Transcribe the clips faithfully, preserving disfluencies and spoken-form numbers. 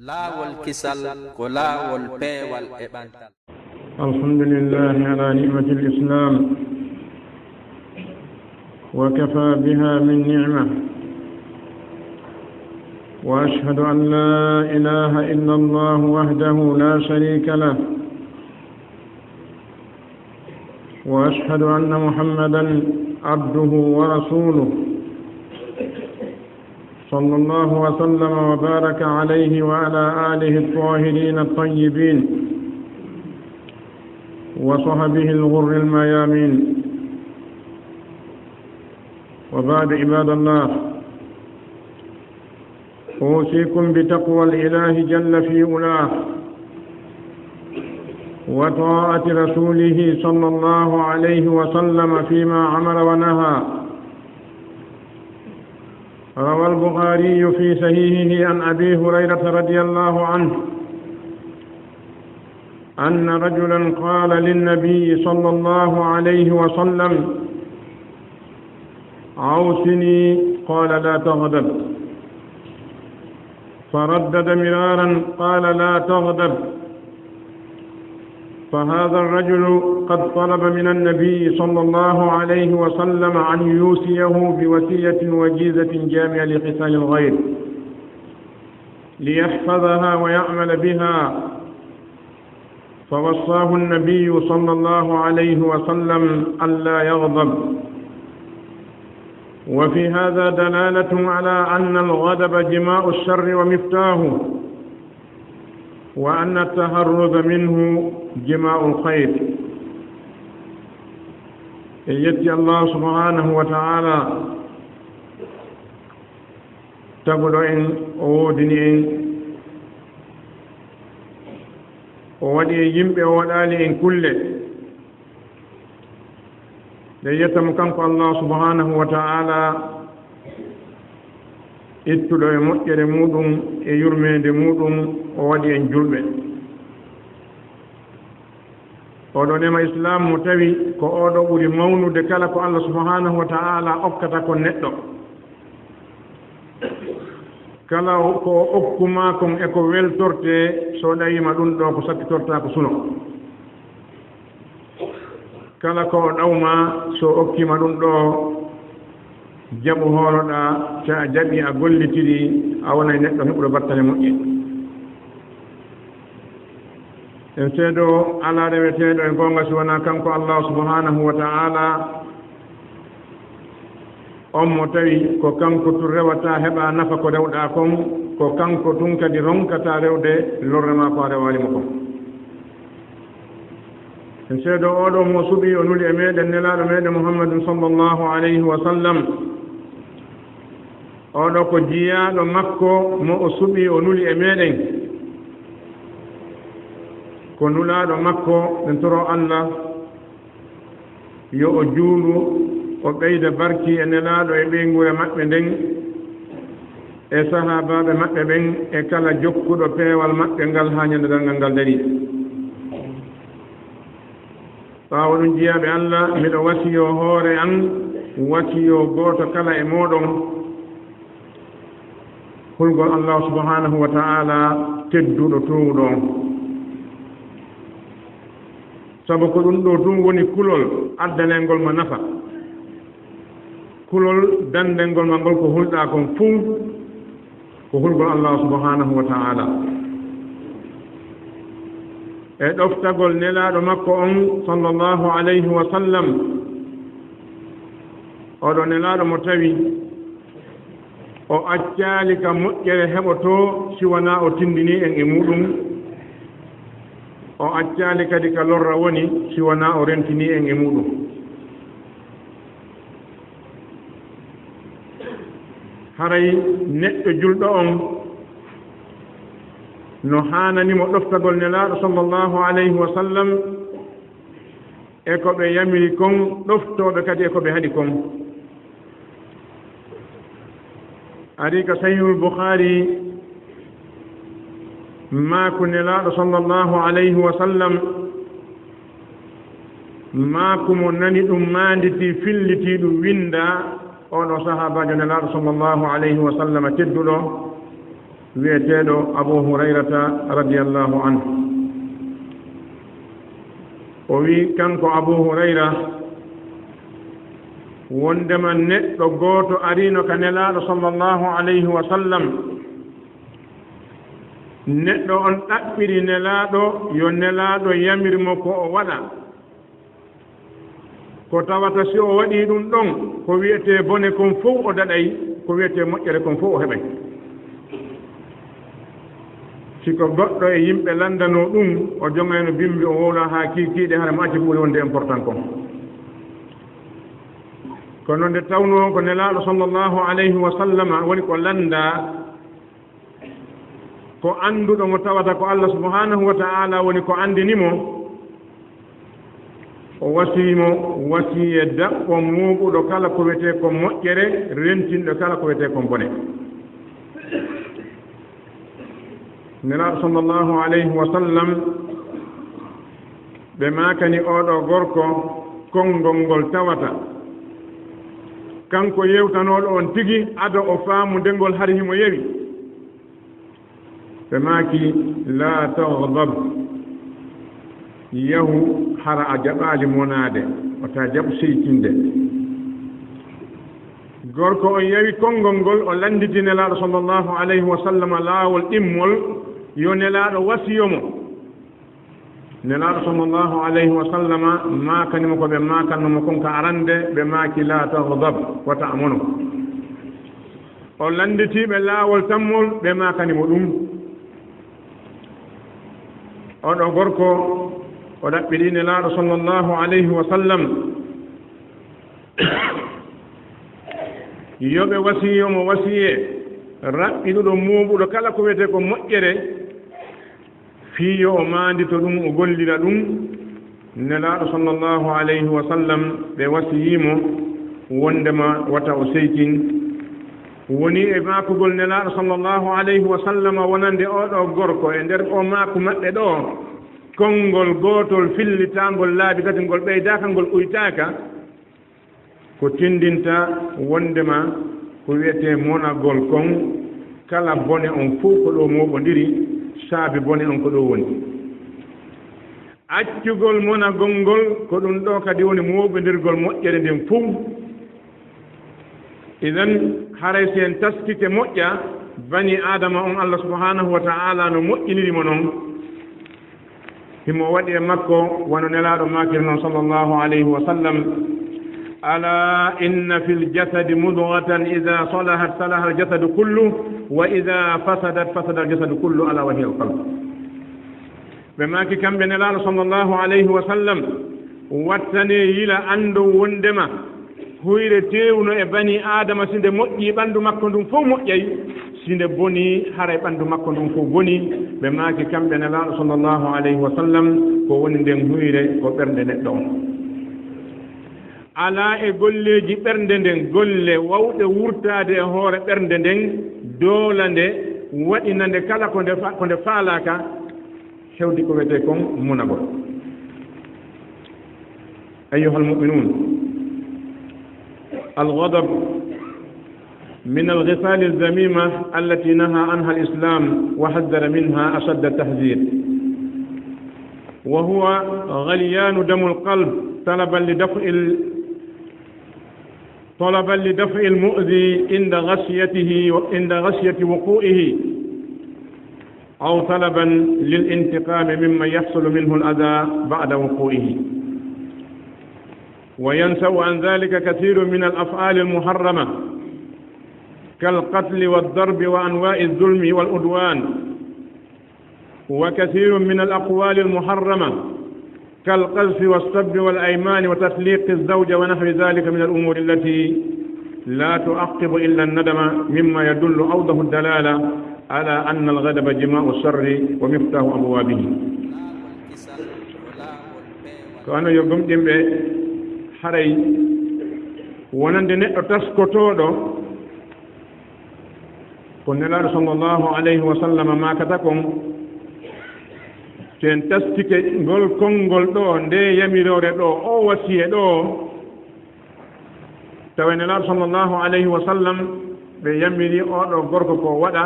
Laawol kisal ko laawol peewal e ɓantal. الحمد لله على نعمة الإسلام، وكفى بها من نعمة، وأشهد أن لا إله إلا الله وحده لا شريك له، وأشهد أن محمدا عبده ورسوله، صلى الله وسلم وبارك عليه وعلى آله الطاهرين الطيبين وصحبه الغر الميامين. وبعد، عباد الله، أوصيكم بتقوى الإله جل في علاه وطاعة رسوله صلى الله عليه وسلم فيما أمر ونهى. روى البخاري في صحيحه عن أبي هريرة رضي الله عنه أن رجلا قال للنبي صلى الله عليه وسلم: "أوصني." قال: "لا تغضب." فردد مرارا، قال: "لا تغضب." فهذا الرجل قد طلب من النبي صلى الله عليه وسلم أن يوصيه بوصية وجيزة جامعة لخصال الخير ليحفظها ويعمل بها، فوصاه النبي صلى الله عليه وسلم ألا يغضب. وفي هذا دلالة على أن الغضب جماع الشر ومفتاحه، وأن التحرز منه جماع الخير. En yetti Allah subhanahu wa ta'ala, taguɗo en, o woodini en, o waɗi en yimɓe, o waɗaali en kulle. Nde yetta mo kanko Allah subhanahu wa ta'ala, ittuɗo e moƴƴere muɗum e yurmeende muɗum, o waɗi en julɓe. Oɗo neema Islam mo tawi ko oɗo ɓuri mawnude kala ko Allah subhanahu wa ta'ala okkata kon neɗɗo. Kala ko o okku ma kon e ko weltorte, so o ɗawiima ɗum ɗo, ko sakkitorta ko suno. Kala ko o ɗawma, so o okkiima ɗum ɗo, jaɓu hooloɗaa, so a jaɓi a gollitiri, a wonay neɗɗo heɓuɗo battane moƴƴe. En seedo alaa reweteeɗo e goonga si wonaa kanko Allah subhanahu wa ta'ala. On mo tawi ko kanko tun rewata heɓa nafa ko rewɗaa kon, ko kanko tun kadi ronkata rewde lorre maa ko a rewaali mo kon. En seedo oɗo mo suɓi o nuli e meɗen Nelaaɗo meɗen Muhammadun sallallahu alayhi wa sallam. Oɗo ko jiyaaɗo makko mo o suɓi o nuli e meɗen. Ko nulaaɗo makko, en toro Allah yo o juulu, o ɓeyda barki e Nelaaɗo e ɓeynguure maɓɓe nden, e sahaabaaɓe maɓɓe ɓen, e kala jokkuɗo peewal maɓɓe ngal haa ñande darngal ngal darii. Ɓaawo ɗum, jiyaaɓe Allah, miɗo wasiyoo hoore an, wasiyoo gooto kala e mooɗon, hulgol Allah subhanahu wa ta'ala tedduɗo toowuɗo on. Sabu ko ɗum ɗo tun woni kulol addanengol ma nafa. Kulol dandengol ma ngol ko hulɗaa kon fuu, ko hulgol Allah subhanahu wa ta'ala. E ɗoftagol Nelaaɗo makko on, sallallahu alayhi wa sallam, oɗo Nelaaɗo mo tawi o accaali ka moƴƴere heɓotoo si wanaa o tindinii en e muuɗum, o accaali kadi ka lorra woni si wanaa o rentinii en e muuɗum. Haray neɗɗo julɗo on no haanani mo ɗoftagol Nelaaɗo sallallahu alayhi wa sallam e ko ɓe yamiri kon, ɗoftooɓe kadi e ko ɓe haɗi kon. Ari ka Sahihul Bukhari, maaku Nelaaɗo sallallahu alayhi wa sallam, maaku mo nani ɗum maanditii, fillitii ɗum winndaa, oɗo sahaabaajo Nelaaɗo sallallahu alayhi wa sallam tedduɗo, Wiyeteeɗo Abu Hurayrata radiyallahu anhu, o wi kanko Abu Hurayra, wondema neɗɗo gooto ariino ka Nelaaɗo sallallahu alayhi wa sallam. Neɗɗo on ɗaɓɓiri Nelaaɗo, yo Nelaaɗo yamir mo ko o waɗa. Ko tawata si o waɗii ɗum ɗon, ko wiyetee bone kon fow o daɗay, ko wiyetee moƴƴere kon fow o heɓay. Si ko goɗɗo e yimɓe lanndanoo ɗum, o joŋayno bimbi, o wowla haa kiikiiɗe, hara mo acci ko ɓuri wonde important kon. Kono nde tawnoo ko Nelaaɗo sallallahu alayhi wa sallama woni ko lanndaa, ko annduɗo mo tawata ko Allah subhanahu wa ta'ala woni ko anndini mo, o wasii mo wasiye daɓɓo mooɓuɗo kala ko wiyetee ko moƴƴere, rentinɗo kala ko wiyetee ko bone. Nelaaɗo sallallahu alayhi wa sallam, ɓe maakani oo ɗoo gorko konngol ngol tawata kanko yewtanooɗo on tigi, ado o faamude ngol, hari himo yewi. Ɓe maaki, "Laa taghdab, yahu hara a jaɓaali monaade, wata jaɓu seytinde." Gorko on yawi konngol ngol, o lannditi Nelaaɗo sallallahu alayhi wa sallama laawol ɗimmol, yo Nelaaɗo wasiyo mo. Nelaaɗo sallallahu alayhi wa sallama maakani mo ko ɓe maakanno mo kon ka arande, ɓe maaki, "Laa taghdab, wata a mono." O lannditi ɓe laawol tammol, ɓe maakani mo ɗum. Oo ɗoo gorko, o ɗaɓɓiri Nelaaɗo sallallahu alayhi wa sallam, yo ɓe wasiyo mo wasiye raɓɓiɗuɗo mooɓuɗo kala ko wiyetee ko moƴƴere, fii yo o maandito ɗum, o gollira ɗum. Nelaaɗo sallallahu alayhi wa sallam, ɓe wasiyii mo wondema wata o seytin. Woni e maakugol Nelaaɗo sallallahu alayhi wa sallam wonande oo ɗoo gorko e nder oo maaku maɓɓe ɗoo, konngol gootol fillitaangol laabi tati, ngol ɓeydaaka, ngol ɓuytaaka. Ko tindinta wondema ko wiyetee monagol kon, kala bone on fow ko ɗoo mooɓondiri, saabi bone on ko ɗoo woni. Accugol monagol ngol, ko ɗum ɗoo kadi woni mooɓondirgol moƴƴere nden fow. Idan, haray si en taskike moƴƴa, bani Aadama on Allah subhanahu wa ta'ala no moƴƴiniri mo non. Himo waɗi e makko wano Nelaaɗo maakiri non sallallahu alayhi wa sallam, "Ala inna fil jasadi mudghatan idha salahat salaha al jasadu kullu, wa idha fasadat fasada al jasadu kullu, ala wa hiya al qalb." Ɓe maaki kamɓe Nelaaɗo sallallahu alayhi wa sallam, "Wattanee yila anndon wondema huyre teewno e bani Aadama, si nde moƴƴii, ɓanndu makko ndun fow moƴƴay, si nde bonii, haray ɓanndu makko ndun fow bonii." Ɓe maaki kamɓe Nelaaɗo sallallahu alayhi wa sallam, ko woni nden huyre ko ɓernde neɗɗo on. Alaa e golleeji ɓernde nden, golle wawɗe wurtaade e hoore ɓernde nden, doola nde, waɗina nde kala ko nde fa-, ko nde faalaaka, hewti ko wiyetee kon monagol. أيها المؤمنون، الغضب من الخصال الذميمة التي نهى عنها الإسلام وحذر منها أشد التحذير، وهو غليان دم القلب طلبا لدفع ال-، طلبا لدفع المؤذي عند غشيته، عند غشية وقوعه، أو طلبا للانتقام ممن يحصل منه الأذى بعد وقوعه. وينشأ عن ذلك كثير من الأفعال المحرمة كالقتل والضرب وأنواع الظلم والعدوان، وكثير من الأقوال المحرمة كالقذف والسب والأيمان وتطليق الزوجة ونحو ذلك من الأمور التي لا تعقب إلا الندم، مما يدل أوضح الدلالة على أن الغضب جماع الشر ومفتاح أبوابه. Ko onon yo gomɗinɓe, haray wonande neɗɗo taskotooɗo ko Nelaaɗo sallallahu alayhi wa sallam maakata kon, so en taskike ngol konngol ɗoo, nde yamiroore ɗoo, oo wasiye ɗoo, tawa Nelaaɗo sallallahu alayhi wa sallam ɓe yamiri oo ɗoo gorko ko waɗa,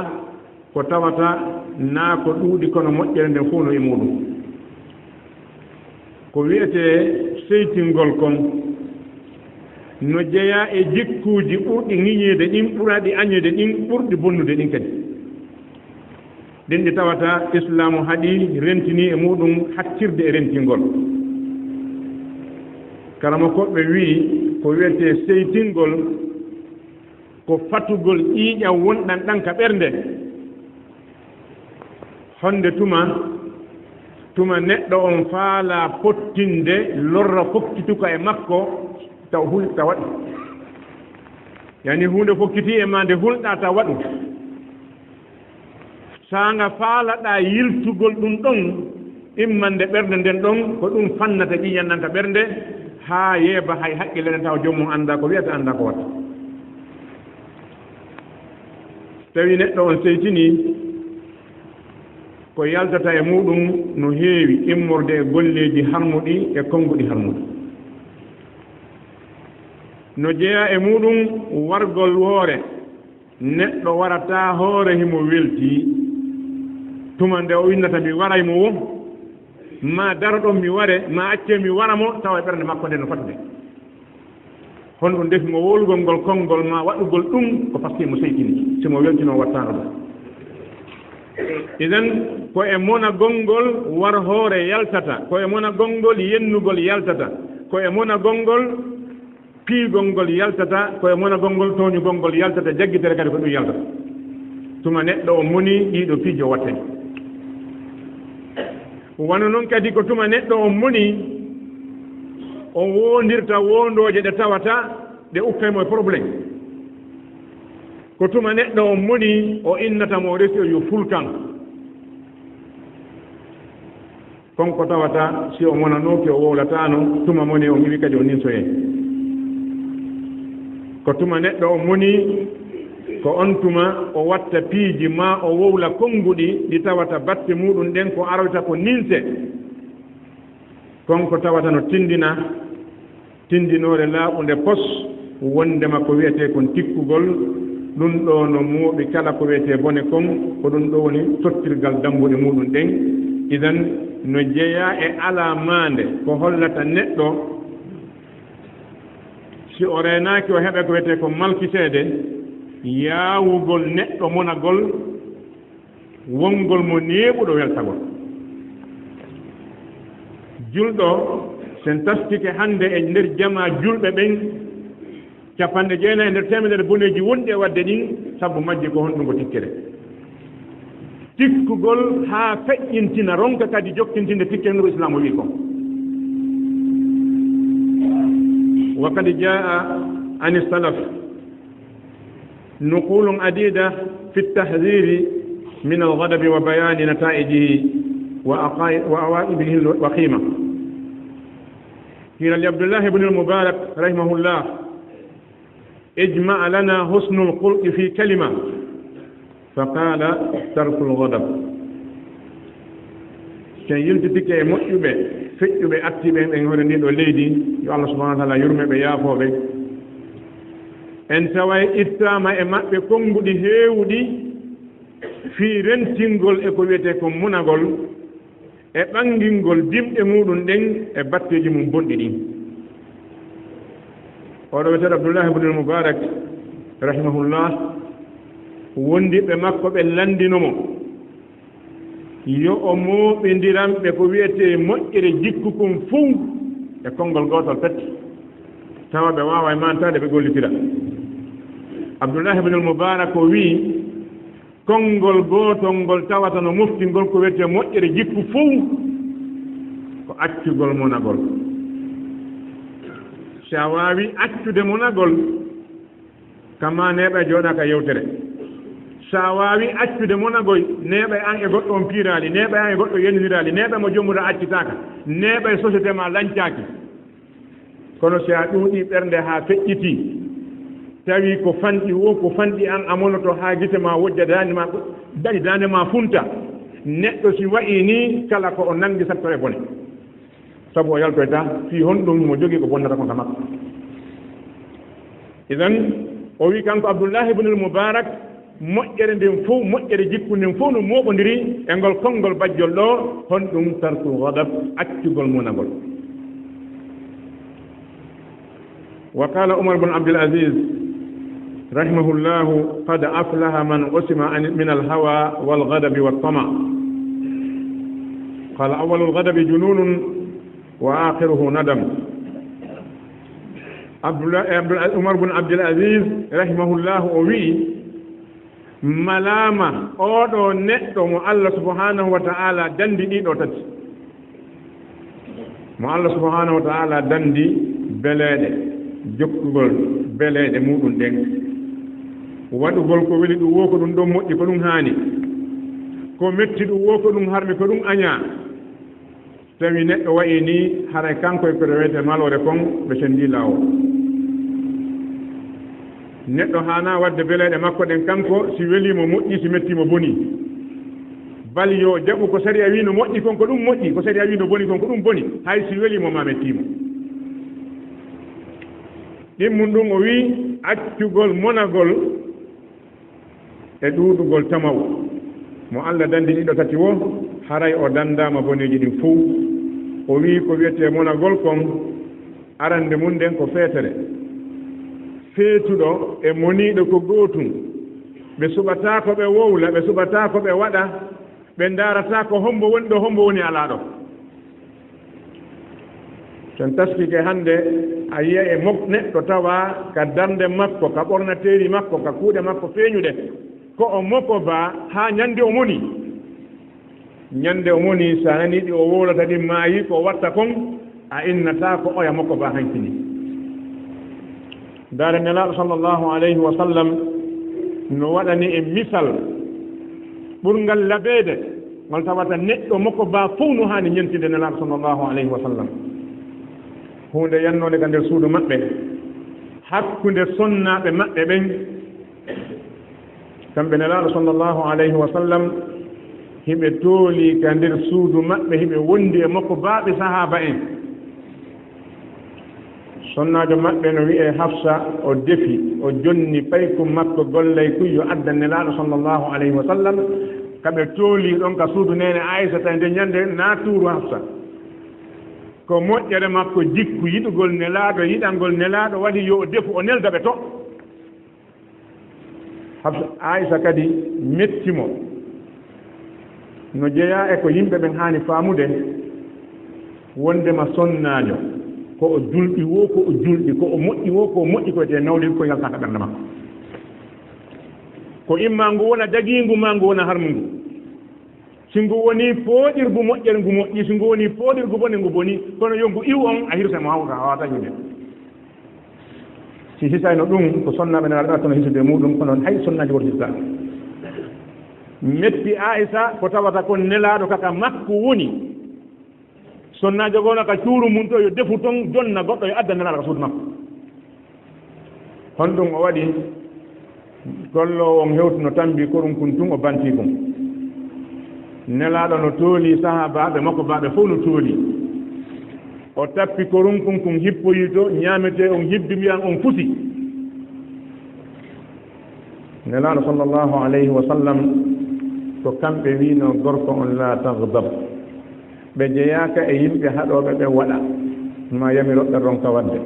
ko tawata naa ko ɗuuɗi kono moƴƴere nden fof no e muuɗum. Ko wiyetee seytingol kon no jeyaa e jikkuuji ɓurɗi ŋiñeede ɗin, ɓuraaɗi añeede ɗin, ɓurɗi bonnude ɗin kadi. Ɗin ɗi tawata Islaamu haɗi, rentini e muuɗum hakkirde e rentingol. Karamokooɓe wi'i ko wiyetee seytingol ko fatugol ƴiiƴan wonɗan ɗan ka ɓernde. Honde tuma, tuma neɗɗo on faalaa fottinde lorra fokkituka e makko, taw hul-, taw waɗu. Yani huunde fokkitii e maa nde hulɗaa taw waɗu. Saanga faalaɗaa yiltugol ɗum ɗon, immande ɓernde nden ɗon, ko ɗum fannata ƴiiƴan nan ka ɓernde, haa yeeba hay haqqille ɗen taw joom mum anndaa ko wiyata, anndaa ko watta. Tawi neɗɗo on seytinii ko yaltata e muuɗum no heewi immorde e golleeji harmuɗi e konnguɗi harmuɗi. No jeyaa e muuɗum wargol woore, neɗɗo warataa hoore himo weltii. Tuma nde o innata mi waray mo wo, maa daro ɗon mi ware, maa accee mi wara mo, tawa e ɓernde makko nden no fatude. Honɗum defi mo wowlugol ngol konngol maa waɗugol ɗum? Ko parce que mo seytini, si mo weltino wattaano ɗum. Idan, ko e monagol ngol war hoore yaltata, ko e monagol ngol yennugol yaltata, ko e monagol ngol piigol ngol yaltata, ko e monagol ngol tooñugol ngol yaltata, jaggitere kadi ko ɗum yaltata. Tuma neɗɗo o moni ɗiɗo piiji o wattani. Wano non kadi ko tuma neɗɗo on moni, o woondirta woondooje ɗe tawata ɗe ukkay mo e problème. Ko tuma neɗɗo on moni, o innata mo o resi o yo fulkan. Kon ko tawata si o monanooki o wowlataano, tuma moni on iwi kadi o ninsoyay. Ko tuma neɗɗo on moni, ko on tuma o watta piiji maa o wowla konnguɗi ɗi tawata batte muuɗum ɗen ko aroyta ko ninse. Kon ko tawata no tindina, tindinoore laaɓunde pos, wondema ko wiyetee kon tikkugol, ɗum ɗoo no mooɓi kala ko wiyetee bone kon, ko ɗum ɗoo woni tottirgal dambuɗe muuɗum ɗen. Idan, no jeyaa e alaa maande ko hollata neɗɗo, si o reenaaki o heɓa ko wiyetee ko malkiseede, yaawugol neɗɗo monagol, wongol mo neeɓuɗo weltagol. Julɗo, sen taskike hannde e nder jamaa julɓe ɓen, capanɗe jeenayi e nder teemedere boneeji wonɗi e waɗde ɗin, sabu majji ko honɗum? Ko tikkere. Tikkugol haa feƴƴintina, ronka kadi jokkintinde tikkere no Islaamu wi'i kon. Wa qad jaa ani salaf نقول عديدة في التحذير من الغضب وبيان نتائجه وعقا-، وعواقبه الوخيمة. قيل لعبد الله بن المبارك رحمه الله: اجمع لنا حسن الخلق في كلمة، فقال: ترك الغضب. Si en yiltitike e moƴƴuɓe, feƴƴuɓe, attiiɓe en ɓen hoore ndii ɗoo leydi, yo Allah subhanahu wa taala yurme ɓe, yaafoo ɓe. En taway ittaama e maɓɓe konnguɗi heewuɗi fii rentingol e ko wiyetee ko munagol, e ɓanngingol dimɗe muuɗum ɗen e batteeji mum bonɗi ɗin. Oɗo wiyetee Abdullahi ibn al-Mubarak, rahimahullah, wondiɓɓe makko ɓe lanndino mo, yo o mooɓindiran ɓe ko wiyetee moƴƴere jikku kun fow e konngol gootol pet, tawa ɓe waaway maantaade, ɓe gollitira. Abdullahi ibn al-Mubarak o wi'i, konngol gootol ngol tawata no mofti ngol ko wiyetee moƴƴere jikku fow, ko accugol monagol. Si a waawii accude monagol, Kamma neeɓay jooɗaaka yewtere. So a waawii accude monagoy, neeɓay an e goɗɗo on piiraali, neeɓay an e goɗɗo yenniraali, neeɓay mo jommuɗaa accitaaka, neeɓay société maa lancaaki. Kono si a ɗuuɗii ɓernde haa feƴƴitii, tawi ko fanɗi woo, ko fanɗi an a monoto haa gite maa wojja, daande maa daɗi, daande maa funta, neɗɗo si wa'ii nii, kala ko o nanngi sattoto e bone. Sabu o yaltoyta fii honɗum mo jogii ko bonnata kon ka makko. Idan, o wi'i kanko Abdullahi ibn al-Mubarak, Moƴƴere nden fof, moƴƴere jikku nden fof no mooɓondiri e ngol konngol bajjol ɗo, honɗum? Tarkul ghadab, accugol monagol. وقال عمر بن عبد العزيز رحمه الله: قد أفلح من عصم عن، من الهوى والغضب والطمع. قال: أول الغضب جنون وآخره ندم. Abdullah, Abdul, Umar bun Abdul Aziz rahimahullahu o wi'i, malaama oɗo neɗɗo mo Allah subhanahu wa ta'ala dandi ɗiɗo tati. Mo Allah subhanahu wa ta'ala dandi beleeɗe, jokkugol beleeɗe muɗum ɗen, waɗugol ko weli ɗum wo ko ɗum ɗon moƴƴi, ko ɗum haani, ko metti ɗum wo ko ɗum harmi, ko ɗum añaa. Tawi neɗɗo wayi ni, haray kanko e ko rewete maloore kon, ɓe sendi laawol. Neɗɗo haana wadde beleeɗe makko ɗen kanko, si weli mo moƴƴi, si metti mo boni. Bal yo jaɓu ko sariya wi no moƴƴi kon, ko ɗum moƴƴi, ko sariya wi no boni kon, ko ɗum boni, hay si weli mo ma metti mo. Ɗimmun ɗum o wi accugol monagol e ɗuuɗugol tama'u. Mo Allah dandi ɗiɗo tati wo, haray o dandaama boneeji ɗin fow. O wi'i ko wi'etee monagol kon, arande mun nden ko feetere. Feetuɗo e moniiɗo ko gootum. Ɓe suɓataa ko ɓe wowla, ɓe suɓataa ko ɓe waɗa, ɓe ndaarataa ko hombo woni ɗo, hombo woni alaa ɗo. Sen taskike hannde, a yi'a e mok-, neɗɗo tawa ka darnde makko, ka ɓornateeri makko, ka kuuɗe makko feeñuɗe, ko o moko baa haa ñande o moni. Ñande o moni, so a nanii ɗi o wowlata ɗin maayi, ko o watta kon, a innataa ko oya moko baa hanki ni. Ndaare Nelaaɗo sallallahu alayhi wa sallam no waɗani en misal ɓurngal labeede, ngol tawata neɗɗo moko baa fow no haani ñentinde Nelaaɗo sallallahu alayhi wa sallam. Huunde yannoonde ka nder suudu maɓɓe, hakkunde sonnaaɓe maɓɓe ɓen. Kamɓe Nelaaɗo sallallahu alayhi wa sallam, hiɓe tooli ka nder suudu maɓɓe, hiɓe wondi e moko baaɓe sahaaba en. Sonnaajo maɓɓe no wi'ee Hafsa, o defi, o jonni paykun makko gollay kun yo addan Nelaaɗo sallallahu alayhi wa sallam. Ka ɓe tooli ɗon ka suudu neene Aysata e nden ñande, naa tuuru Hafsa. Ko moƴƴere makko jikku, yiɗugol Nelaaɗo, yiɗangol Nelaaɗo waɗi yo o defu, o nelda ɓe to. Hafsa, Aisha kadi metti mo. No jeyaa e ko yimɓe ɓen haani faamude, wondema sonnaajo, ko o julɗi woo, ko o julɗi, ko o moƴƴi woo, ko o moƴƴi, ko etee nawlii ko yaltaaka ɓernde makko. Ko imma ngu wona dagiingu, maa ngu wona harmungu. Si ngu wonii pooɗirgu moƴƴere, ngu moƴƴi, si ngu wonii pooɗirgu bone, ngu boni. Kono yo ngu iwu on, a hirsa mo, hawta, hawata yimɓe. Si hisayno ɗum, ko sonnaaɓe Nelaaɗo ɓen artuno hisude e muuɗum, kono hay sonnaaji woto hisataa. Metti Aisa ko tawata kon Nelaaɗo kaka makko woni. Sonnaajo goo no ka cuuru mun to, yo defu ton, jonna goɗɗo, yo adda Nelaaɗo ka suudu makko. Honɗum o waɗi? Golloowo on hewtuno tambi korunkun tun, o banti kun. Nelaaɗo no tooli, sahaabaaɓe makko baaɓe fow no tooli. O tappi korunkun kun, hippoyi to, ñaametee on hibbi ndiyan on fusi. Nelaaɗo sallallahu alayhi wa sallam, ko kamɓe wiino gorko on, "La taghdab." Ɓe jeyaaka e yimɓe haɗooɓe ɓe waɗa, ma yamiroɓe ronka waɗde.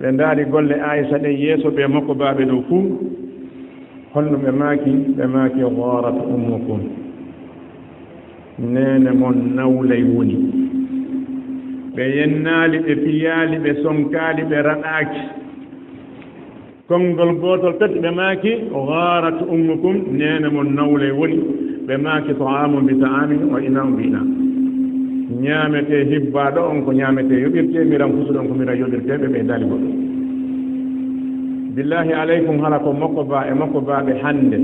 Ɓe ndaari golle Aisa ɗen yeeso ɓe makko baaɓe ɗo fuu. Honno ɓe maaki? Ɓe maaki, "Gharat ummukum." Neene mon nawlay woni. Ɓe yennaali, ɓe piyaali, ɓe sonkaali, ɓe raɗaaki. Konngol gootol kadi ɓe maaki, "Gharat ummukum", neene mon nawlay woni. Ɓe maaki, "Ta'amun bi ta'amin wa ina'un bi ina'." Ñaametee hibbaaɗo on ko ñaametee yoɓirtee, miran fusuɗo on ko miran yoɓirtee, ɓe ɓeydaali goɗɗum. Billahi alaykum, hara ko moko ba e moko baaɓe hannde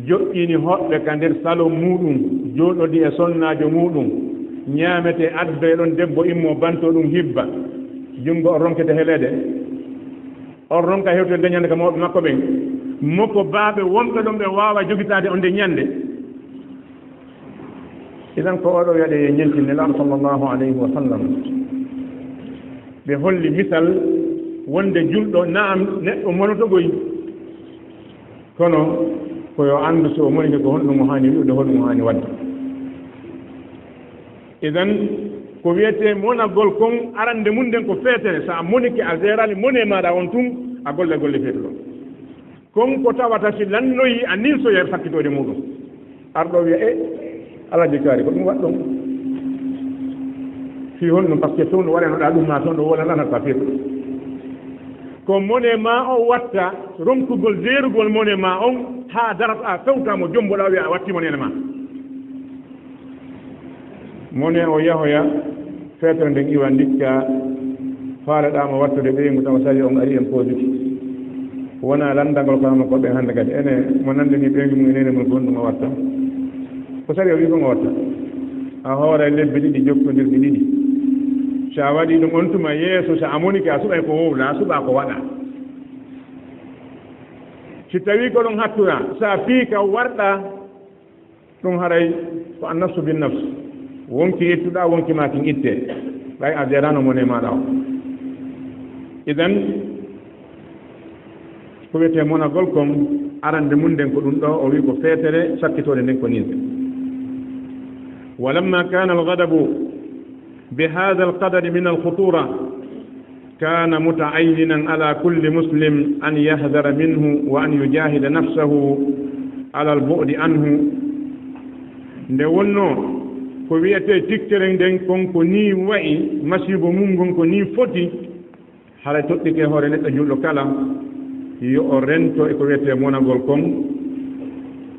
joƴƴini hoɓɓe ka nder salon muuɗum, jooɗodi e sonnaajo muuɗum, ñaametee, addoy ɗon debbo immoo bantoo ɗum hibba, junngo on ronkete heleede. On ronka hewtude nde ñande ka mawɓe makko ɓen. Moko baaɓe wonɓe ɗon ɓe waawa jogitaade on nde ñande. Idan ko oɗo wiyaɗe ñentin Nelaaɗo sallallahu alayhi wa sallam. Ɓe holli misal wonde julɗo, naam, neɗɗo monotogoy. Kono ko yo anndu so o monike ko honɗum o haani wi'ude, honɗum o haani waɗde. Idan, ko wiyetee monagol kon, arande mum nden ko feetere. So a monike, a zeeraali mone maaɗa on tun, a golla golle feetuɗo. Kon ko tawata si lannoyi a ninsoyay sakkitoode muɗum. Arɗo wiya, "E, Alhaji Kaari, ko ɗum waɗɗon? Fii honɗum? Par ce que toon ɗo waɗanoɗaa ɗum, maa toon ɗo wolananata feetuɗo." Ko mone maa o watta, ronkugol zeerugol mone maa on, haa darata a fewta mo jomboɗaa, wiya a watti mone maa. Mone o yahoya, feetere nden iwa ndikka, faaleɗaa mo wattude ɓeyngu tawa sari on ari en poojuki. Wona lanndagol ko hama ko ɓen hannde kadi, ene mo nanndini ɓeyngu mum e neene mum ko honɗum o watta? Ko sari o wi ko o watta. A hoora lebbi ɗiɗi jokkondirɗi ɗiɗi. So a waɗi ɗum on tuma yeeso, so a monike a suɓay ko wowla, a suɓa ko waɗa. Si tawi ko ɗon hattura, so a piika warɗa, ɗum haray ko an nafsu bin nafs. Wonki ittuɗaa, wonki maa kin ittee. Ɓay a zeeraano mone maaɗa o. Idan, ko wiyetee monagol kon, arande mum nden ko ɗum ɗo, o wi ko feetere, sakkitoode nden ko ninse. ولما كان الغضب بهذا القدر من الخطورة، كان متعينا على كل مسلم أن يحذر منه وأن يجاهد نفسه على البعد عنه. Nde wonnoo ko wiyetee tikkere nden kon ko nii wa'i, masiibo mum ngon ko nii foti, haray toɗɗike hoore neɗɗo julɗo kala, yo o rento e ko wiyetee monagol kon,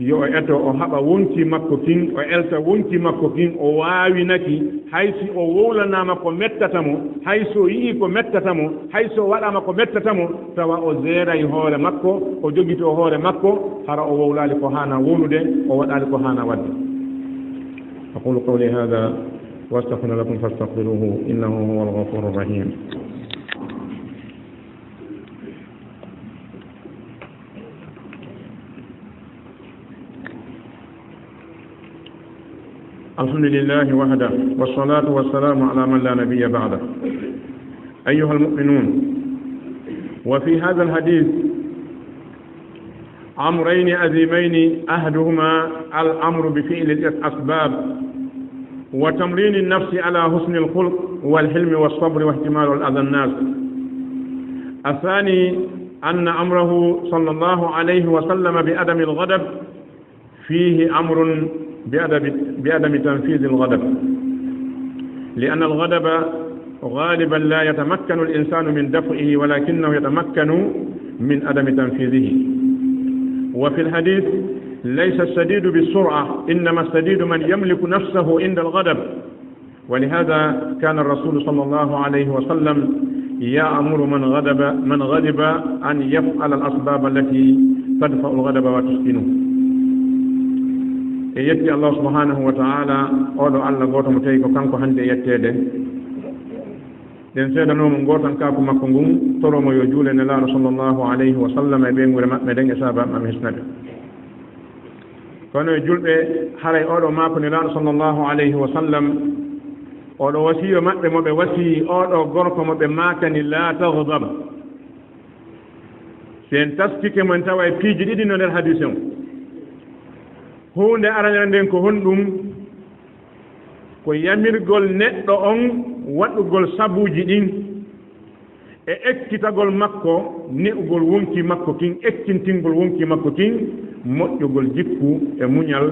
yo o eto o haɓa wonki makko kin, o elta wonki makko kin, o waawinaki, hay si o wowlanaama ko mettata mo, hay so yi'ii ko mettata mo, hay so waɗaama ko mettata mo, tawa o zeeray hoore makko, o jogitoo hoore makko, hara o wowlaali ko haana wowlude, o waɗaali ko haana waɗde. أقول قولي هذا وأستغفر لكم فاستغفروه إنه هو الغفور الرحيم. الحمد لله وحده، والصلاة والسلام على من لا نبي بعده. أيها المؤمنون، وفي هذا الحديث أمرين عظيمين، أحدهما الأمر بفعل الأسباب وتمرين النفس على حسن الخلق والحلم والصبر واحتمال أذى الناس. الثاني أن أمره صلى الله عليه وسلم بعدم الغضب فيه أمر بعدم، بعدم تنفيذ الغضب، لأن الغضب غالبا لا يتمكن الإنسان من دفعه، ولكنه يتمكن من عدم تنفيذه. وفي الحديث: "ليس الشديد بالسرعة، إنما الشديد من يملك نفسه عند الغضب." ولهذا كان الرسول صلى الله عليه وسلم يأمر من غضب، من غضب أن يفعل الأسباب التي تدفع الغضب وتسكنه. E yetti Allah subhanahu wa ta'ala, oɗo Allah gooto mo tawi ko kanko hande e yetteede. Ɗen seedanoo mo ngootankaaku makko ngun, toro mo yo juule Nelaaɗo sallallahu alayhi wa sallam e ɓeynguure maɓɓe nden e sahaaba maɓɓe hisnaɓe. Kono e julɓe, haray oɗo maako Nelaaɗo sallallahu alayhi wa sallam, oɗo wasiyo maɓɓe mo ɓe wasiyi, oɗo gorko mo ɓe maakani, "La taghdab." Si en taskike mo, en tawa e piiji ɗiɗi no nder hadiis on. Huunde aranere nden ko honɗum? Ko yamirgol neɗɗo on waɗugol sabuuji ɗin e ekkitagol makko, ne'ugol wonki makko kin, ekkintingol wonki makko kin, moƴƴugol jikku e muñal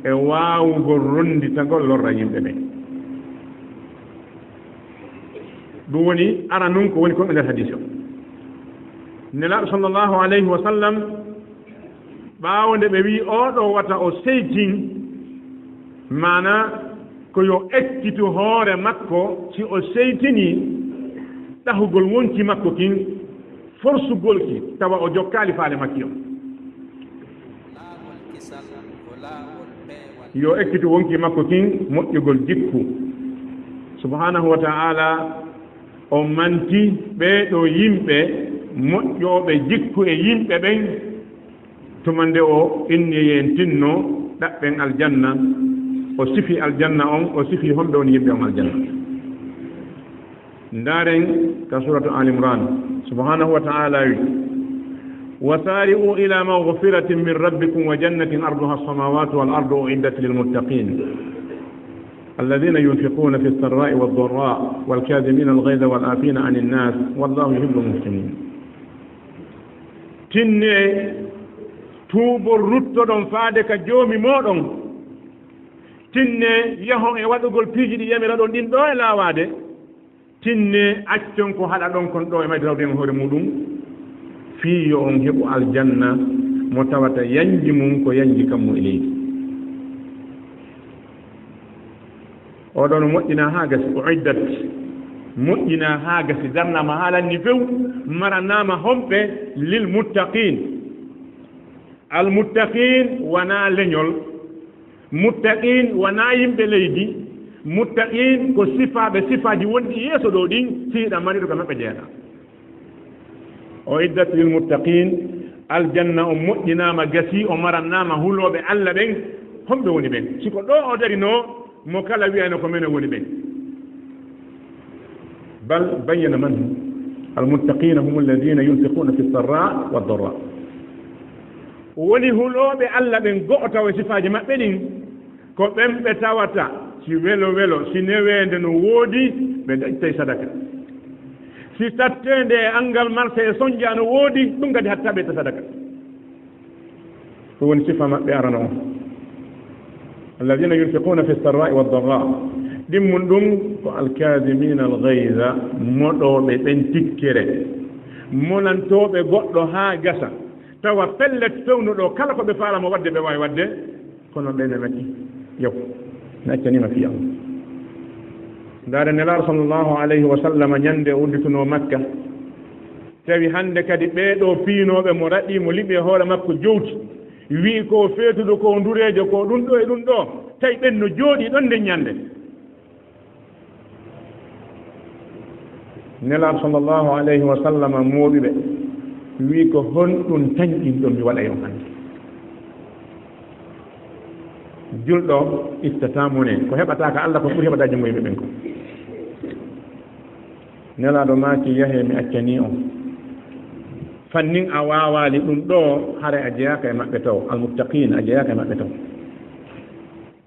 e waawugol ronnditagol lorra yimɓe ɓen. Ɗum woni aranun ko woni kon e nder hadiis o. Nelaaɗo sallallahu alayhi wa sallam, ɓaawo nde ɓe wi'i oɗo wata o seytin, maanaa ko yo ekkitu hoore makko, si o seytinii ɗahugol wonki makko kin, forsugol ki, tawa o jokkaali faale makki on. Yo ekkitu wonki makko kin moƴƴugol jikku. Subhaanahu wa ta'ala, o manti ɓee ɗoo yimɓe moƴƴooɓe jikku e yimɓe ɓen, tuma nde o inni en tinno ɗaɓɓen aljanna, o sifi aljanna on, o sifi homɓe woni yimɓe on aljanna. Ndaaren ka suuratu Aali Imraan, subhaanahu wa ta'ala wi: وسارعوا إلى مغفرة من ربكم وجنة عرضها السماوات والأرض أعدت للمتقين الذين ينفقون في السراء والضراء والكاظمين الغيظ والعافين عن الناس والله يحب المحسنين. Tinne, tuubon, ruttoɗon faade ka Joomi mooɗon. Tinne, yahon e waɗugol piiji ɗi yamiraɗon ɗin ɗoo e laawaade. Tinne, accon ko haɗaɗon kon ɗoo e mayde tawde e hoore muuɗum, fii yo on heɓu aljanna mo tawata yanji mum ko yanji kammu e leydi. Oɗo no moƴƴinaa haa gasi, uiddat, moƴƴinaa haa gasi, darnaama haa lanni few, maranaama homɓe, lil muttaqin. Al muttaqin wanaa leñol. Muttaqin wanaa yimɓe leydi. Muttaqin ko sifaaɓe sifaaji wonɗi yeeso ɗoo ɗin, si hiɗa mariɗo ka maɓɓe jeyataa. Uiddat lil muttaqin, aljanna on moƴƴinaama, gasii, o maranaama hulooɓe Alla ɓen. Homɓe woni ɓen? Si ko ɗoo o darinoo, mo kala wi'ayno ko menen woni ɓen. Bal bayyana man hum. Al muttaqina hum alladhina yunfiquna fi sarra wa darra. Woni hulooɓe Alla ɓen go'o tawa e sifaaji maɓɓe ɗin, ko ɓen ɓe tawata si welo welo, si neweende no woodi, ɓe ittay sadaka. Si satteende e anngal marse e sonja no woodi, ɗum kadi hatta ɓe itta sadaka. Ɗum woni sifa maɓɓe arano on. Alladhina yunfiquna fi sarra'i wa darra. Ɗimmun ɗum ko alkazimina alghayza, moɗooɓe ɓen tikkere, monantooɓe goɗɗo haa gasa, tawa pellet fewndo ɗoo, kala ko ɓe faala mo waɗde, ɓe waawi waɗde. Kono ɓe memaki, yow, mi accaniima fii Allah. Ndaare Nelaaɗo sallallahu alayhi wa sallam, ñande o udditunoo Makka, tawi hannde kadi ɓee ɗoo piinooɓe mo, raɗii mo, liɓi e hoore makko, jowti, wi'i ko feetuɗo, ko ndureejo, ko ɗum ɗoo e ɗum ɗoo, tawi ɓen no jooɗii ɗon nden ñande. Nelaaɗo sallallahu alayhi wa sallam mooɓi ɓe, wi'i, "Ko honɗum tanƴinɗon mi waɗay on hannde?" Julɗo ittataa mone, ko heɓata ka Allah ko ɓuri heɓata junngo yimɓe ɓen kon. Nelaaɗo maaki, "Yahee, mi accanii on." Fannin a waawaali ɗum ɗoo, haray a jeyaaka e maɓɓe taw, almuttaqiin, a jeyaaka e maɓɓe taw.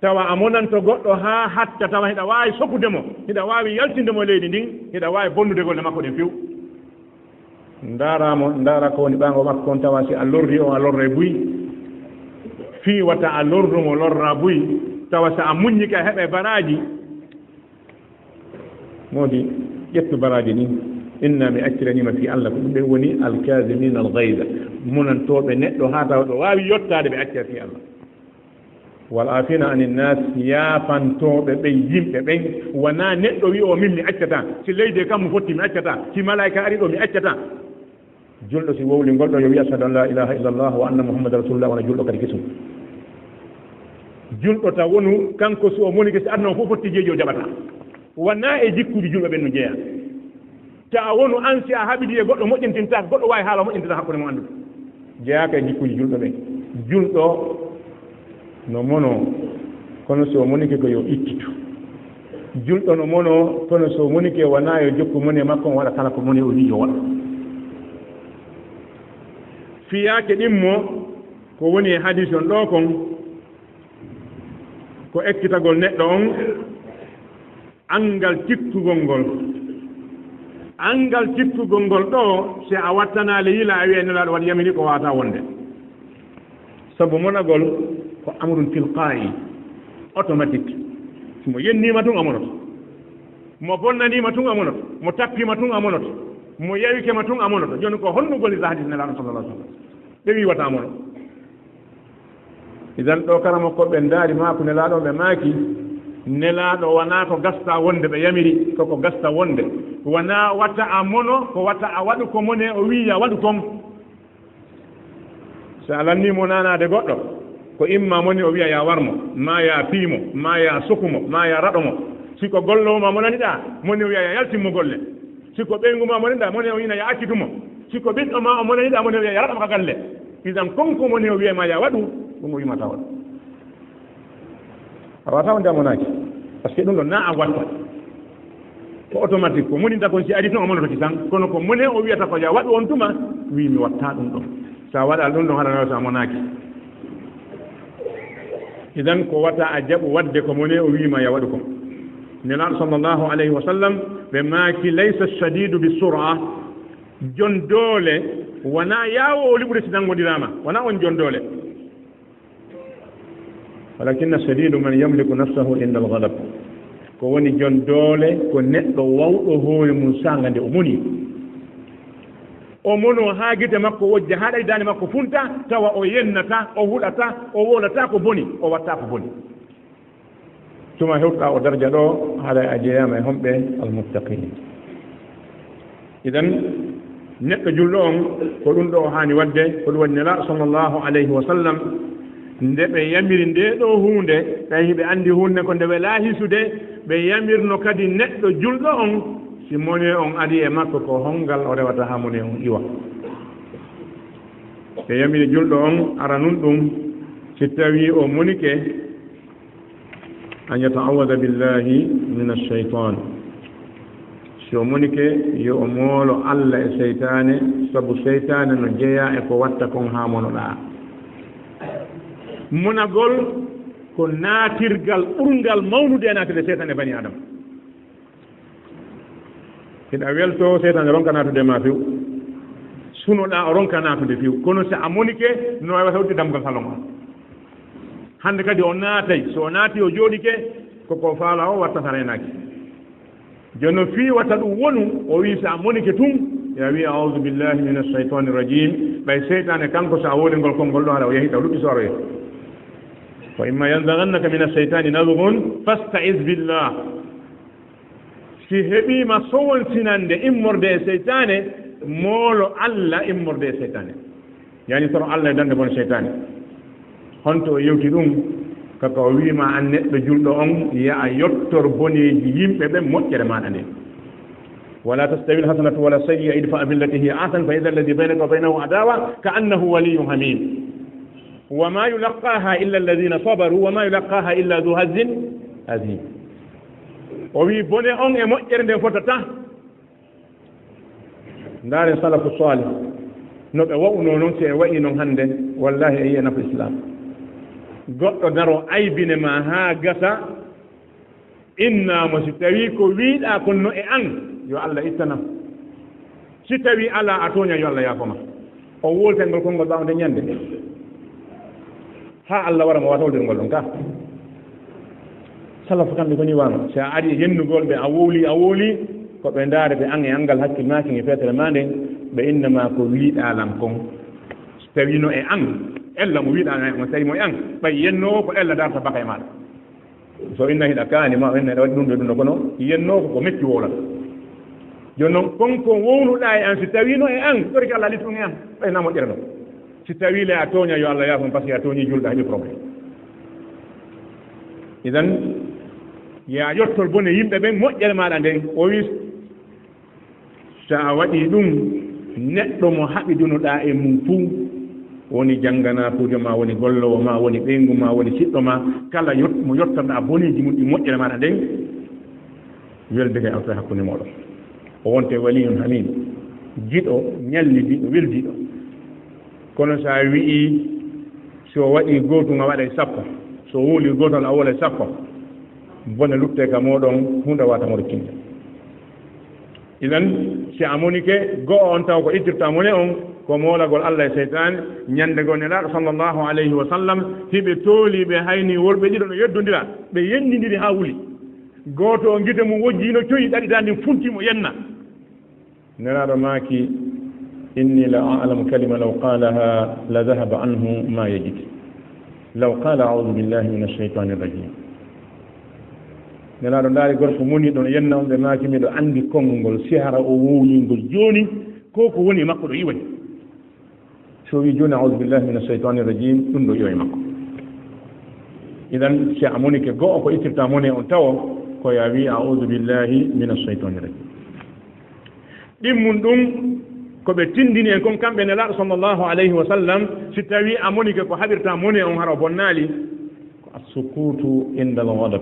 Tawa a monanto goɗɗo haa hatta, tawa hiɗa waawi sokude mo, hiɗa waawi yaltinde mo leydi ndin, hiɗa waawi bonnude golle makko ɗen few. Ndaara mo, ndaara ko woni ɓaango makko on, tawa si a lorri on, a lorray buy. Fii wata a lorru mo, lorra buy. Tawa si a muññike, a heɓay baraaji. Moodi, ƴettu baraaji ɗin. Inna mi acciraniima fii Allah, ko ɗum ɓe woni alkaazimiina alghayza, munantooɓe neɗɗo haa tawa ɗo waawi yottaade, ɓe accira fii Allah. Wal aafina anin naas, yaafantooɓe ɓen yimɓe ɓen, wanaa neɗɗo wi'o min mi accataa, si leydi e kammu fotti mi accataa, si malaa'ika ari ɗo mi accataa. Julɗo si wowli ngol ɗo yo wi ashhadu an la ilaha illallah wa anna muhammadan rasulullah, wona julɗo kadi kesum. Julɗo ta wonu kanko si o monike si aduna o fof fotti jeeji o jaɓata. Wona e jikkuji julɓe ɓen no jeeya. Ta wonu an si a haɓidi e goɗɗo moƴƴintinta, goɗɗo wawi haala moƴƴintinta hakkunde mo anndude. Jeyaaka e jikkuji julɓe ɓen. Julɗo no mono, kono si o monike ko yo ittitu. Julɗo no mono, kono si o monike wona yo jokku mone makko, o waɗa kala ko mone o wi'i yo waɗu. Fiyaake ɗimmo ko woni e hadis on ɗo kon, ko ekkitagol neɗɗo on anngal tikkugol ngol. Anngal tikkugol ngol ɗo, si a wattanaali yila a wi'ay Nelaaɗo waɗi yamiri ko wata wonde. Sabu monagol ko amrun tilqaa'i, automatique. Mo yenniima tun a monoto. Mo bonnaniima tun a monoto. Mo tappiima tun a monoto. Mo yawike ma tun a monoto. Jooni ko honɗum gollirta hadis Nelaaɗo sallallahu alaihi wasallam? Ɓe wi wata mono. Idan ɗo karamokkoɓe ndaari maaku Nelaaɗo ɓe maaki, Nelaaɗo wona ko gasta wonde ɓe yamiri, ko ko gasta wonde. Wona wata a mono, ko wata a waɗu ko mone o wi ya waɗu kon. So a lanni mo nanaade goɗɗo, ko imma moni o wiya ya war mo, ma ya pii mo, ma ya soku mo, ma ya raɗo mo. Si ko gollowo ma monaniɗa, moni o wiya ya yaltin mo golle. Si ko ɓeyngu ma monaniɗa, moni o wiya ya accitu mo. Si ko ɓiɗɗo ma o monaniɗa, moni o wiya ya raɗo mo ka galle. Idan kon ko moni o wiya ma ya waɗu, ɗum o wimata waɗu. A wata wonde a monaaki. Parce que ɗum ɗon na a watta. Ko automatique, ko moninta kon si ari tun a monoto ki tan. Kono ko mone o wiyata ko ya waɗu on tuma, wi mi watta ɗum ɗon. So a waɗaa ɗum ɗon, haɗa nawa so a monaaki. Idan ko wata a jaɓu waɗde ko mone o wiima ya waɗu kon. Nelaaɗo sallallahu alayhi wa sallam, ɓe maaki, "Laysa shadidu bi sur'a." Jon doole wonaa yaawo o liɓude si nanngondiraama. Wonaa on jon doole. "Walakinna shadidu man yamliku nafsahu inda al-ghadab." Ko woni jon doole ko neɗɗo wawɗo hoore mum saanga nde o moni. O mono haa gite makko wojja, haa ɗay daande makko funta, tawa o yennata, o huɗata, o wolata ko boni, o watta ko boni. Tuma hewtuɗa o darja ɗo, haɗa a jeeyama e homɓe? Al-muttaqin. Idan, neɗɗo julɗo on, ko ɗum ɗo o haani waɗde, ko ɗum waɗi Nelaaɗo sallallahu alayhi wa sallam, nde ɓe yamiri nde ɗo huunde, ɓe hiɓe anndi huunde ko nde welaa hisude, ɓe yamirno kadi neɗɗo julɗo on, si mone on ari e makko, ko hongal o rewata haa mone on iwa. Ɓe yamiri julɗo on aranun ɗum, si tawi o monike, an yata'awwada billahi min ash-shaytan. Si o monike, yo o moolo Alla e seytaane, sabu seytaane no jeyaa e ko watta kon haa monoɗaa. Monagol ko naatirgal ɓurngal mawnude e naatde seytaane bani Adama. Hiɗa welto, seytaane ronka naatude ma few. Sunoɗaa, o ronka naatude few. Kono si a monike, no wawata udde damgal salon on. Hannde kadi o naatay. So o naati, o jooɗike, ko ko faala o watta sa reenaaki. Jooni noon fii wata ɗum wonu, o wii so a monike tun, ya wii, "A'udhu billahi minash shaytanir rajim." Ɓay seytaane kanko so a wowlingol konngol ɗo, hara o yahi ɗo lutti so aroye. "Wa imma yanzaghannaka minash shaytani nazghun fasta'iz billah." Si heɓiima sowonsinande immorde e seytaane, moolo Alla immorde e seytaane. Yani toro Alla e dande bone seytaane. Honto o yewti ɗum? Kaka o wiima an neɗɗo julɗo on, ya a yottor boneeji yimɓe ɓen moƴƴere maaɗa nden. "Wala tastawi alhasanatu wala sayyi'a, idfa billati hiya ahsan fa idha alladhi baynaka wa baynahu adawa ka annahu waliyyun hamim. Wa ma yulaqqaha illa alladhina sabaru wa ma yulaqqaha illa dhu hazzin azim." O wi bone on e moƴƴere nden fotata. Ndaare salafu salih, no ɓe wa'unoo non, si en wa'ii non hannde, wallahi en yi'ay nafa Islam. Goɗɗo daro aybine ma haa gasa, innaa mo, si tawii ko wiiɗaa kon no e an, yo Alla ittanam. Si tawii alaa, a tooñaa, yo Alla yaafo ma. O wowlitay ngol konngol ɓaawo nden ñannde. Haa Alla wara mo wata holdirgol ɗon ka. Salafu kamɓe ko ni wano. Si a ari e yennugol ɓe, a wowli, a wowli, ko ɓe ndaarete an e anngal hakkil maa kin e feetere maa nden, ɓe inna ma ko wiiɗaa lan kon. Si tawii no e an, ella mo wiiɗaa lan on, si tawii mo e an, ɓay yennoowo ko ella darta baka e maaɗa. So inna hiɗa kaani ma, o inna hiɗa waɗi ɗum ɗo, ɗum ɗo, kono yennoowo ko ko metti wowlata. Jooni non, kon ko wowluɗaa e an, si tawii no e an, torki Alla littu ɗum e an, ɓay na moƴƴere non. Si tawii le a tooña, yo Alla yaafo, parce que a tooñii julɗo, a heɓi problème. Idan, ya yottol bone yimɓe ɓen moƴƴere maaɗa nden. O wi, so a waɗii ɗum, neɗɗo mo haɓidunoɗaa e mum fuu, woni jannganaakuujo ma, woni golloowo ma, woni ɓeyngu ma, woni siɗɗo ma, kala yot-, mo yottanɗaa boneeji mum ɗi moƴƴere maaɗa nden, weldere altoy hakkunde mooɗon. O wonte waliyun hamim, giɗo, ñallidiiɗo, weldiiɗo. Kono so a wi'ii, so o waɗii gootum, a waɗay sappo, so o wowlii gootol, a wowlay sappo, bone lutte ka mooɗon, huunde waata mo rokkinde. Idan, si a monike, go'o on taw ko ittirta mone on, ko moolagol Alla e seytaane. Ñande goo Nelaaɗo sallallahu alayhi wa sallam, hiɓe tooli, ɓe hayni worɓe ɗiɗo no yeddondira, ɓe yenndindiri haa wuli. Gooto on gite mum wojjii no coyi, ɗaɗi taa ndin funti mo yenna. Nelaaɗo maaki, "Inni la a'lamu kalima law qalaha la dhahaba anhu ma yajid. Law qala a'udhu billahi minash shaytanir rajim." Nelaaɗo ndaari gorko moni ɗon yenna on, ɓe maaki, "Miɗo anndi konngol, si hara o wowlii ngol jooni, ko ko woni e makko ɗo iway." So o wii jooni, "A'udhu billahi minash shaytanir rajim," ɗum ɗo iway makko. Idan, si a monike go'o, ko ittirta mone on tawo, ko ya wii, "A'udhu billahi minash shaytanir rajim." Ɗimmun ɗum, ko ɓe tindini en kon kamɓe Nelaaɗo sallallahu alayhi wa sallam, si tawii a monike ko haɓirta mone on hara o bonnaali, ko as-sukutu inda al-ghadab.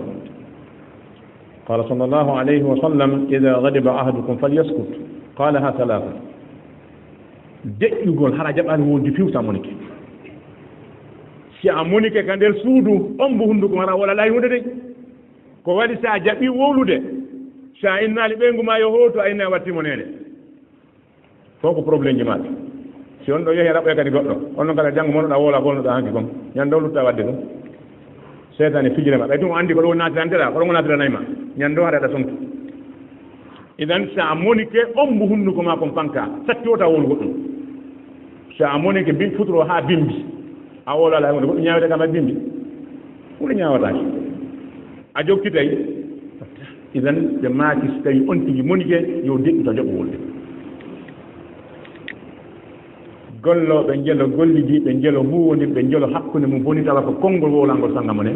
Qala sallallahu alayhi wa sallam, "Idha ghadiba ahadukum falyaskut." Qalaha thalathan. Deƴƴugol hara jaɓaani wowlude few so a monike. Si a monike ka nder suudu, ombu hunnduko hara wowla laawi huunde de. Ko waɗi si a jaɓii wowlude, si a innaali ɓeyngu ma yo hootu, a inna a watti mo neene. Fof ko problème ji maɓɓe. Si on ɗo yehi a ɗaɓɓoya kadi goɗɗo, on ɗon kala janngo mon ɗa wowla gonnoɗa hanki kon. Ñande o lutta waɗde ɗum. Seytaane fijira ma. Ɓay tun o anndi ko ɗo naatiranteɗa, ko ɗo naatiranay ma. Ñande o haɗa ɗa sonki. Idan, si a monike, ombu hunnduko ma kon fanka, satti wota wowlu goɗɗum. Si a monike, bi-, futuro haa bimbi, a wowlala e hunde, goɗɗum ñaawete kam e bimbi? Hunde ñaawataake. A jokkitay. Idan, ɓe maaki, si tawi on tigi monike, yo deƴƴu ta joɓo wolde. Gollooɓe njelo, gollidiiɓe njelo, huuwondirɓe njelo hakkunde mum boni tawa ko konngol wowlangol sannga mo ne.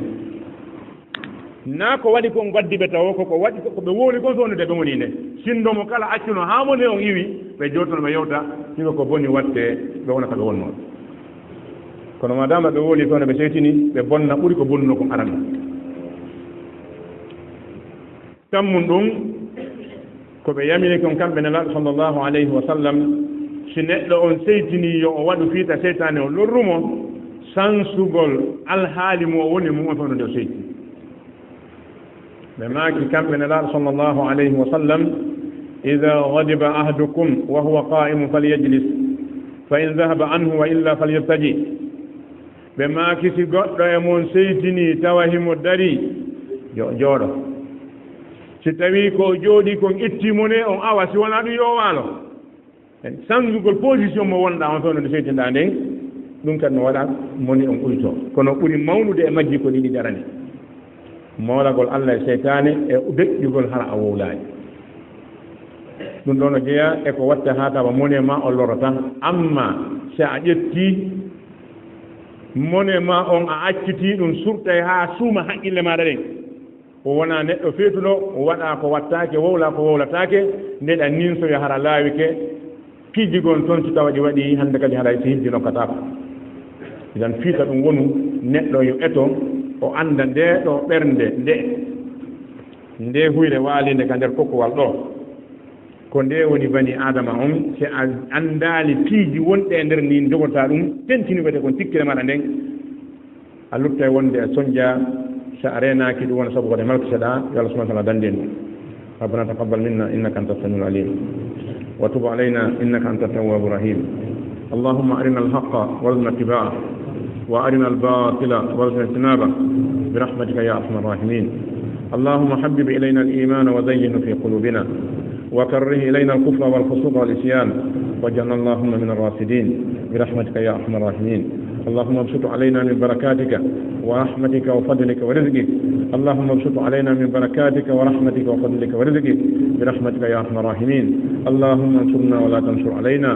Naa ko waɗi kon gaddi ɓe tawo, ko ko waɗi ko ɓe wowli kon fewnude ɓe woni nde. Sinndo mo kala accuno haa mo ne on iwi, ɓe jootono ɓe yewta, sigo ko boni watte, ɓe wonata ɓe wonnoo. Kono maadaama ɓe wowli fewndo ɓe seytini, ɓe bonna ɓuri ko bonnuno kon arano. Tammun ɗum, ko ɓe yamini kon kamɓe Nelaaɗo sallallahu alayhi wa sallam, si neɗɗo on seytini yo o waɗu fiita seytaane o lorru mo, sansugol alhaali mo o woni e mum on fewndo nde o seytini. Ɓe maaki kamɓe Nelaaɗo sallallahu alayhi wa sallam, "Idaa ghadiba ahadukum wa huwa qaa'imun falyajlis, fa in dhahaba anhu wa illaa falyadtaji." Ɓe maaki, si goɗɗo e mon seytinii tawa himo darii, yo o jooɗo. Si tawii ko o jooɗii kon ittii mo ne, on awa, si wonaa ɗum yo o waalo. Sanzugol position mo wonɗaa on fewndo nde seytinɗaa nden, ɗum kadi no waɗa mo ne on uytoo. Kono ɓuri mawnude e majji ko ɗiɗi darani. Moolagol Alla e seytaane e deƴƴugol hara a wowlaani. Ɗum ɗoo no jeyaa e ko watta haa tawa mo ne ma on lorata. Amma si a ƴettii mo ne ma on a accitii ɗum surtay haa suuma haqqille maaɗa ɗen. O wonaa neɗɗo feetuɗo, o waɗaa ko wattaake, wowlaa ko wowlataake, nde ɗan ninsoya hara laawike, piiji gon toon si tawa ɗi waɗii hannde kadi haray si hijji nokkataako. Idan fiita ɗum wonu neɗɗo yo eto, o annda ndee ɗoo ɓernde nde, nde huyre waaliinde ka nder kokkowal ɗoo. Ko nde woni bani Aadama on, si a anndaali piiji wonɗi e nder ndin jogotaa ɗum, tentini wiyete kon tikkere maɗa nden, a luttay wonde e sonja, si a reenaaki ɗum wona sabu ko ɗe malkiseɗaa, yo Allah subhanahu wa ta'ala dande en ɗum. ربنا تقبل منا إنك أنت السميع العليم وتب علينا إنك أنت التواب الرحيم. اللهم أرنا الحق وارزقنا اتباعه وأرنا الباطل وارزقنا اجتنابه برحمتك يا أرحم الراحمين. اللهم حبب إلينا الإيمان وزينه في قلوبنا وكره إلينا الكفر والفسوق والعصيان واجعلنا اللهم من الراشدين برحمتك يا أرحم الراحمين. اللهم ابسط علينا من بركاتك ورحمتك وفضلك ورزقك. اللهم ابسط علينا من بركاتك ورحمتك وفضلك ورزقك برحمتك يا أرحم الراحمين. اللهم انصرنا ولا تنصر علينا.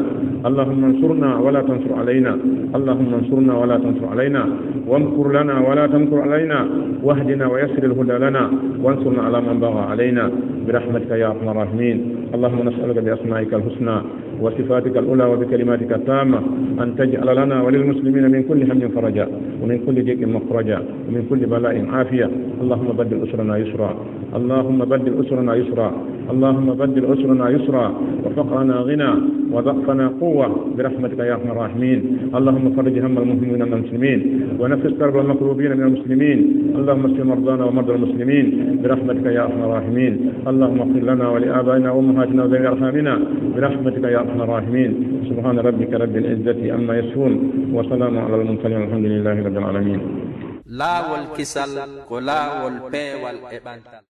اللهم انصرنا ولا تنصر علينا. اللهم انصرنا ولا تنصر علينا. وامكر لنا ولا تمكر علينا. واهدنا ويسر الهدى لنا. وانصرنا على من بغى علينا برحمتك يا أرحم الراحمين. اللهم نسألك بأسمائك الحسنى وصفاتك العلى وبكلماتك التامة أن تجعل لنا وللمسلمين من كل هم فرجا ومن كل ضيق مخرجا ومن كل بلاء عافية. اللهم بدل أسرنا يسرا. اللهم بدل أسرنا يسرا. اللهم بدل أسرنا يسرا وفقرنا غنى وضعفنا قوة برحمتك يا أرحم الراحمين. اللهم فرج هم المهمومين من المسلمين ونفس كرب المكروبين من المسلمين. اللهم اشف مرضانا ومرضى المسلمين برحمتك يا أرحم الراحمين. اللهم اغفر لنا ولآبائنا وأمهاتنا وذوي أرحامنا برحمتك يا أرحم الراحمين. سبحان ربك رب العزة عما يصفون وسلام على المرسلين والحمد لله رب العالمين. Laawol kisal ko laawol peewal e ɓantal.